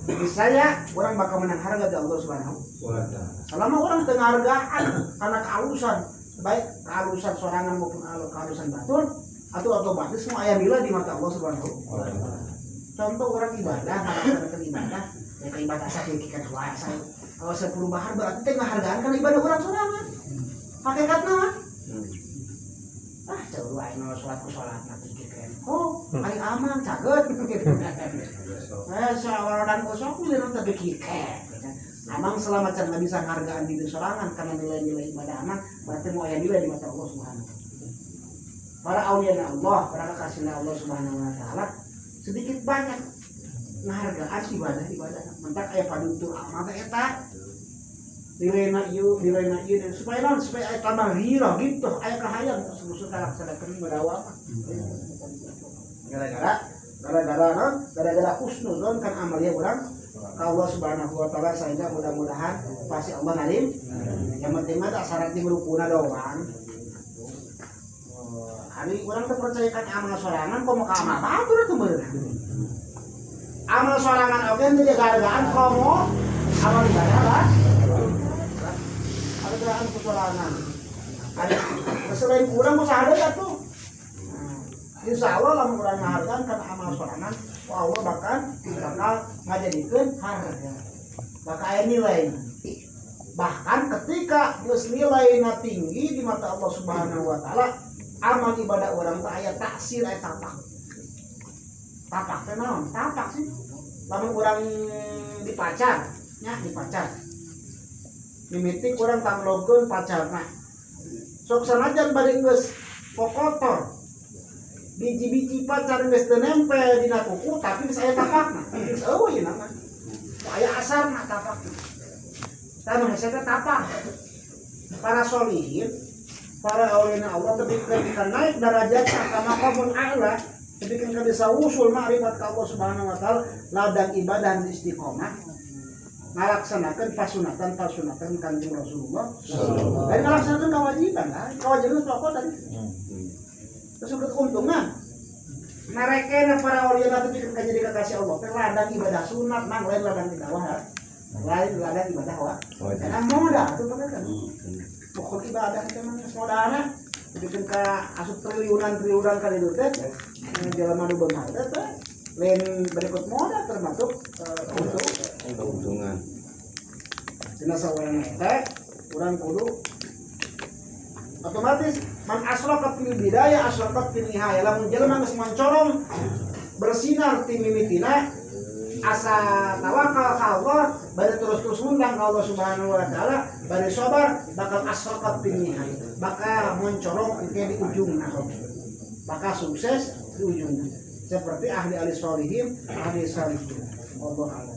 Misalnya urang bakal menang harga di Allah Subhanahu wa ta'ala. Selama urang teu ngahargaan karena kehalusan, baik kehalusan sorangan maupun kehalusan batur atau otomatis semua aya nilai di mata Allah Subhanahu wa ta'ala. Contoh orang ibadah, ngalaksanakeun ibadah, ya ke ibadah sakit kan wae saya. Kalau 10 bahar berarti teh ngahargaan kana ibadah urang sorangan. Hakikatna mah. Ah, jauh wae mah salat ku salat na pikir keren. Oh, ari aman caget gitu. Eh, sawaran kosong ku teu pikir keren. Amang selama can nggak bisa ngargaan diri sorangan karena nilai-nilai ibadah amang, berarti mau aya nilai di mata Allah Subhanahu wa taala. Para aulia Allah, para kekasih Allah Subhanahu wa taala sedikit banyak ngargaan ibadah ibadah. Mentak aya paduntur amal teh eta. Nilaina ieu, nilaina ieu dan supaya naon? Supaya aya tambah ghirah gitu, aya kahayang terus kalaksanakeun ibadah mah. Gara-gara naon? Gara-gara husnuzon kan amalia urang ka Allah Subhanahu wa taala, sehingga mudah-mudahan pasti Allah narim. Yang penting mah tak syarat di rukuna doang. Oh, hari urang teh percaya kan amal sorangan komo ka amal batur atuh meureun. Amal sorangan oge teu dihargaan komo amal ibadah lah. Hargaan ku sorangan. Ada selain kurang ku saha deui atuh. Nah, insya Allah lamun urang ngahargaan kana amal sorangan, wah Allah bahkan bakal ngajadikeun harga. Bakal aya nilai. Bahkan ketika geus nilaina tinggi di mata Allah Subhanahu wa taala, amal ibadah urang teh aya taksir, aya tapak. Tapak teh naon? Tapak sih. Lamun urang dipacar, nya dipacar. Mimiti kurang tanglogkeun pacarna. Sok sanajan bade geus kokotor. Biji-biji pacar geus teu nempel dina kuku tapi geus aya tapakna. Geus eueuh ieu mah. Aya asarna tapakna. Tah nu hese teh tapak. Para solihin, para aulia Allah tapi ketika naik derajatnya ka maqamun a'la, ketika bisa usul ma'rifat ka Allah Subhanahu wa taala, ladang ibadah dan istiqomah ngalaksanakeun pasunatan-pasunatan Kanjeng Rasulullah dan ngalaksanakeun kewajiban lah, kewajiban pokok tadi. Terus keuntungan narekena para aulia nanti kan jadi kekasih Allah teh ladang ibadah sunat mang, lain ladang ibadah, lain ladang ibadah wa karena modal itu bener kan pokok ibadah teh mah modalna bikin ka asup triliunan triliunan kali itu teh jelema nu beunghar teh teh lain berikut modal termasuk untuk keuntungan. Dina saurang teh urang kudu otomatis man asraqat fil bidayah asraqat fil nihayah. Lamun jelema geus mancorong bersinar ti mimitina asa tawakal ka Allah, bari terus-terus ngundang ka Allah Subhanahu wa taala, bari sabar, bakal asraqat fil nihayah, bakal mencorong engke di ujungna, bakal sukses di ujungnya seperti ahli-ahli solihin, ahli salihin. Allah a'lam.